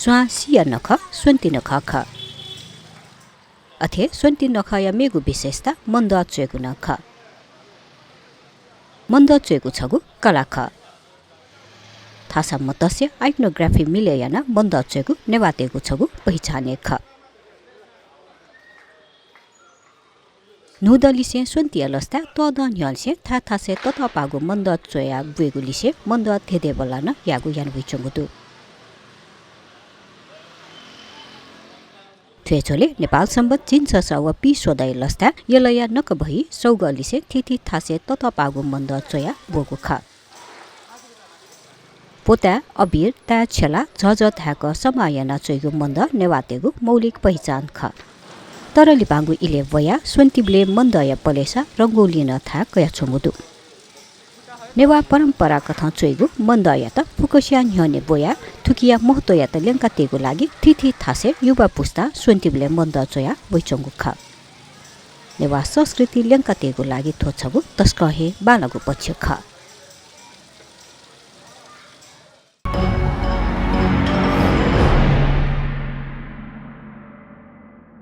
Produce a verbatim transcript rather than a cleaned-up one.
स्वां सिया नखः स्वन्ति नखः खः। अथे स्वन्ति नखःया मेगु विशेषता मन्दः च्वयेगु नं खः। मन्दः च्वयेगु छगू कला खः। थासा मतस्य iconography मिले यानाः मन्दः च्वयेगु नेवाःतय्गु छगू पहिचान हे खः। न्हूदँलिसें स्वन्तिया लसताय् तःदँ न्ह्यःलिसें थाय् थासय् ततःपाःगु मन्दः च्वयाः ब्वयेगु लिसे मन्दः धेधेबल्लाः नं याःगु याना वइच्वंगु दु। थ्व हे झ्वलय् नेपाल संवत् झिंछसः व पीस्वदँया लसताय् यलया नकभहि सौगःलिसें थीथी थासय् ततःपाःगु मन्दः च्वयाः ब्वःगु खः। पोताय् अबिर, ताय् छ्यला, झःझः धाय्कः समाः यानाः च्वइगु मन्दः नेवाःतय्गु मौलिक पहिचान खः। तर लिपांगु इलय् ब्वयाः स्वन्तिबलय् मन्दःया पलेसा रंगोली नं थाय् कयाच्वंगु दु। नेवाः परम्पराकथं च्वइगु मन्दःयात फुक्कसिया न्ह्यःने ब्वयाः थुकिया महत्वयात ल्यंकातयेगु लागि थीथी थासय् युवा पुस्तां स्वन्तिबलय् मन्दः च्वयाः वइच्वंगु खः। नेवाः संस्कृति ल्यंकातयेगु लागि थ्व छगू तसकं हे बांलाःगु पक्ष खः।